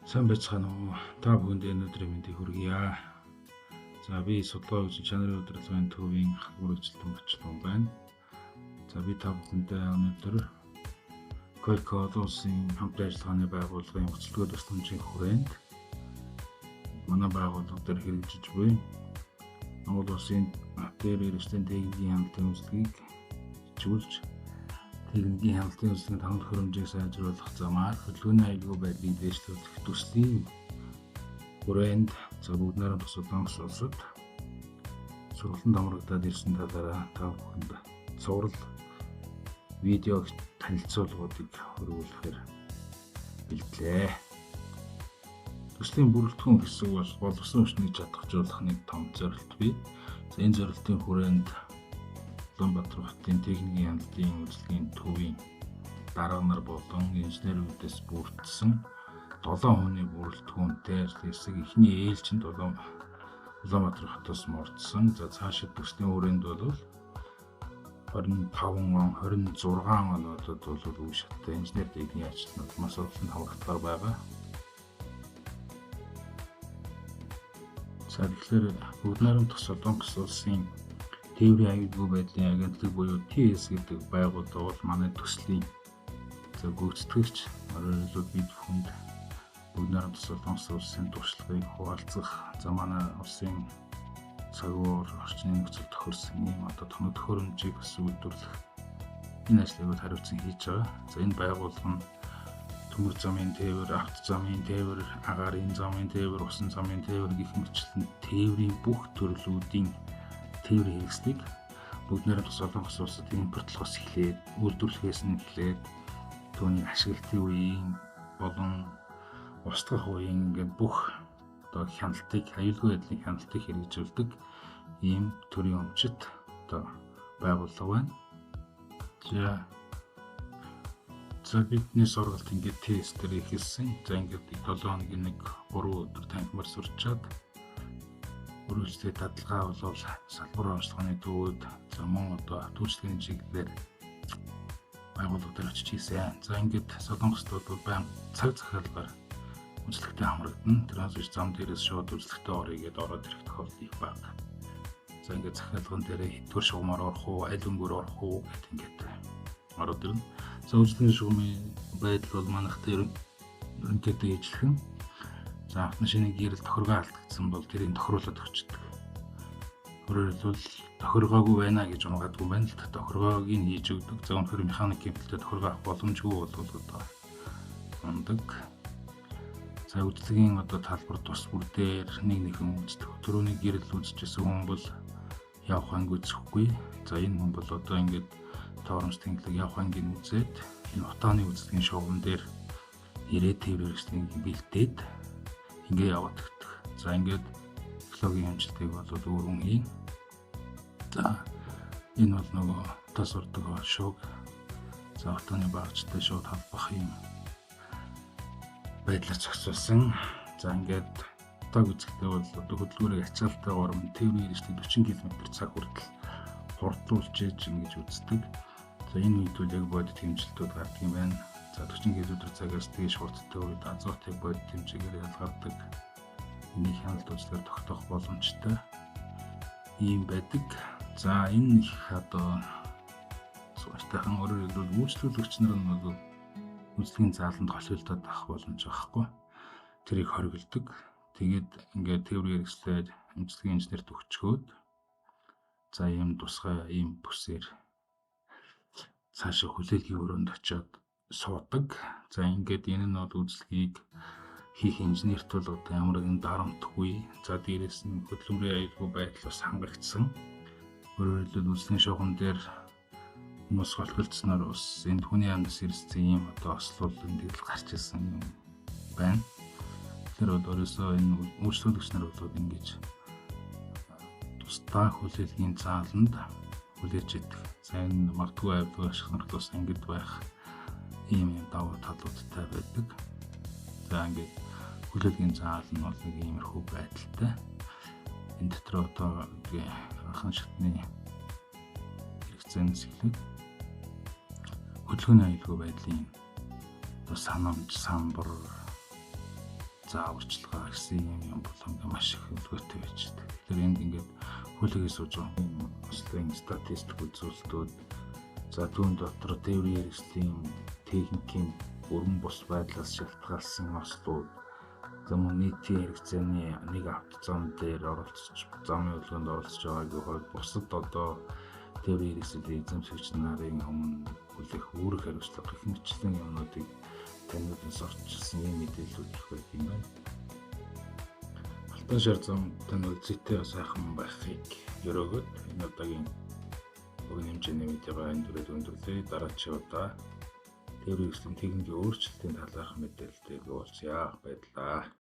Сайн байцгаана уу? Та бүхэнд энэ өдрийн мэндийг хүргье. За би судалгаа үзэн чанарын удирдлагын төвийн халбар үйлчлэлтэн Бачлуун байна. За би та бүхэндээ өнөөдөр Койко олон улсын хамтран ажиллагааны байгууллагын хөтөлбөр тусламжийн хүрээнд манай байгууллага дээр хэрэгжиж буй Монгол улсын дээр хэрэгжлийн техникийн хяналтын үйлчлэгийг хөгжүүлж техникийн хяналтын үйлчлэгийн таван төхөөрөмжийг сайжруулах замаар хөдөлгөөний аюулгүй байдлыг дээшлүүлэх төслийн хүрээнд за бүгд найрамдах Солонгос улсад сургалтанд хамрагдаад ирсэн талаараа та бүхэнд цуврал видео танилцуулгуудыг хөрвүүлэхээр бэлтлээ. Төслийн бүрэлдэхүүн хэсэг бол боловсон хүчнийг чадваржуулах нэг том зорилт бий. За энэ зорилтын хүрээнд Улаанбаатар хотын техникийн хяналтын үйлчилгээний төвийн дарга нар болон инженерүүдээс бүрдсэн 7 хүний бүрэлдэхүүнтэй хэсэг эхний ээлжинд Улаанбаатар хотоос мордсон. За цаашид төслийн хүрээнд бол 25 он, 26 онуудад бол үе шаттай инженер техникийн ажилтнууд маш олон хамрагдахаар байгаа. За тэгэхээр бүгд найрамдах Солонгос улсын тээврийн аюулгүй байдлын агентлаг буюу TS гэдэг байгууллага бол манай төслийн за гүйцэтгэгч. Өөрөөр бид бүхэнд бүгд найрамдах Солонгос улсын туршлагыг хуваалцах, за манай улсын цагуур орчны нөхцөл тохирсон ийм одоо тоног төхөөрөмжийг бас үйлдвэрлэх энэ ажлыг хариуцсан хийж байгаа. За энэ байгууллага нь төмөр замын тээвэр, авто замын тээвэр, агаарын замын тээвэр, усан замын тээвэр гэх мэтчлэн тээврийн бүх төрлүүдийн тээврийн хэрэгслийг бүгд найрамдах Солонгос улсад импортлохоос эхлээд, үйлдвэрлэхээс нь эхлээд түүний ашиглалтын үеийн болон устгах үеийн ингээд бүх одоо хяналтыг, аюулгүй байдлын хяналтыг хэрэгжүүлдэг ийм төрийн өмчт одоо байгууллага байна. За бидний сургалт ингээд тест дээр эхэлсэн. За ингээд 7 хоногийн нэг 3 өдөр танхимаар сурчаад үргэлжлээ дадлагаа бол салбар онцлогооны төвүүд за мөн одоо үйлчлэгийн чиглэлээр байгууллага дээр очиж хийсэн. За ингээд Солонгост бол баян цаг захиалгаар үйлчлэгтэй хамрагдана. Тэрнээс биш зам дээрээс шууд үйлчлэгтэй орё гэдээ ороод ирэх тохиолдол их бага. За ингээд захиалган дээр хэдвэр шугамар орох уу, аль өнгөөр орох уу гэт ингээд ороод ирнэ. За үйлчлэгийн шугамын байдал бол манайх дээр ерөнхийдөө ижилхэн. За автомашины гэрэл тохиргоо алдагдсан бол тэрийг тохируулаад өгчдөг. Өөрөөр хэлбэл тохиргоогүй байна гэж унгадгүй байна л да. Тохиргоог нь хийж өгдөг. За үнэхээр механик гэмтэлтэй тохиргоо авах боломжгүй бол одоо ундаг. За үйлчлэгийн одоо талбар тус бүр дээр нэг нэгэн үздэг. Төрөний гэрэл үзчихсэн хүн бол явах анги үзэхгүй. За энэ хүн бол одоо ингээд торомж тэнглэг явах ангийг үзээд энэ утааны үйлчлэгийн шугам дээр ирээд тээврийн хэрэгслийг бэлдээд ингээ яваад өгдөг. За ингээд технологийн хэмжилтийг бол өөр хүн хийн. За энэ бол нөгөө тас урдаг шуг. За отооны багцтай шууд холбох юм байдлаар зохицуулсан. За ингээд таг үзэхдээ бол одоо хөдөлгөөрийг ачаалтайгаар тээврийн хэрэгслийг 40 км цаг хүртэл хурдлуулж ээж ингэж үздэг. За энэ үед бол яг бодит хэмжилтүүд гардаг юм байна. За 40 км цагаас дээш хурдтай үед азотыг бодит хэмжээгээр ялгардаг. Энийг хяналт үзлэгээр тогтоох боломжтой ийм байдаг. За энэ их одоо суурьтайхан өөрөөр хэлбэл үйлчлүүлэгч нар нь бол үйлчлэгийн зааланд холиолдоод авах боломж байхгүй. Тэрийг хориглодог. Тэгээд ингээд тээврийн хэрэгслээ үйлчлэгийн инженерт өгчхөөд за ийм тусгай ийм бүсээр цаашаа хүлээлгийн өрөөнд очиод суудаг. За ингээд энэ нь бол үйлчлэгийг хийх инженерт бол одоо ямар нэгэн дарамтгүй. За дээрээс нь хөдөлмөрийн аюулгүй байдал бас хангагдсан. Өөрөөр хэлбэл үйлчлэгийн шугам дээр хүмүүс голхолцсноор бас энд хүний амнаас ирсэн ийм одоо ослол энэ гарч ирсэн юм байна. Тэгэхээр бол өөрөөсөө энэ үйлчлүүлэгч нар бол ингэж тусдаа хүлээлгийн зааланд хүлээж идэх. За энэ магадгүй аюулгүй ашиг сонирхол бас ангид байх ийм юм давуу талуудтай байдаг. За ингээд хүлээлгийн заал нь бол нэг иймэрхүү байдалтай. Энэ дотор одоо анхан шатны хэрэгцээнээс эхлээд хөдөлгөөний аюулгүй байдлын одоо санамж, самбар, зааварчилгаа гэсэн юм болон маш их өлгөөтэй байж байгаа. Тэгэхээр энд ингээд хүлээгээ сууж байгаа ослын статистик үзүүлэлтүүд, за түүн дотор тээврийн хэрэгслийн техникийн бүрэн бус байдлаас шалтгаалсан ослууд, за мөн нийтийн хэрэгцээний нэг автозам дээр оролцож, замын хөдөлгөөнд оролцож байгаагийн хувьд бусад одоо тээврийн хэрэгслийн эзэмшигч нарын өмнө хүлээх үүрэг хариуцлага гэх мэтчлэн юмнуудыг таниудан сурчилсан ийм мэдээллүүд их байх юм байна. Алтан шар зам тань үзэтэй сайхан байхыг өрөөгөөд энэ удаагийн богино хэмжээний видеогоо энэ түрээд өндөрлөе. Дараагийн удаа тээврийн хэрэгслийн техникийн өөрчлөлтийн талаарх мэдээлэлтэй уулзъя. Баярлалаа.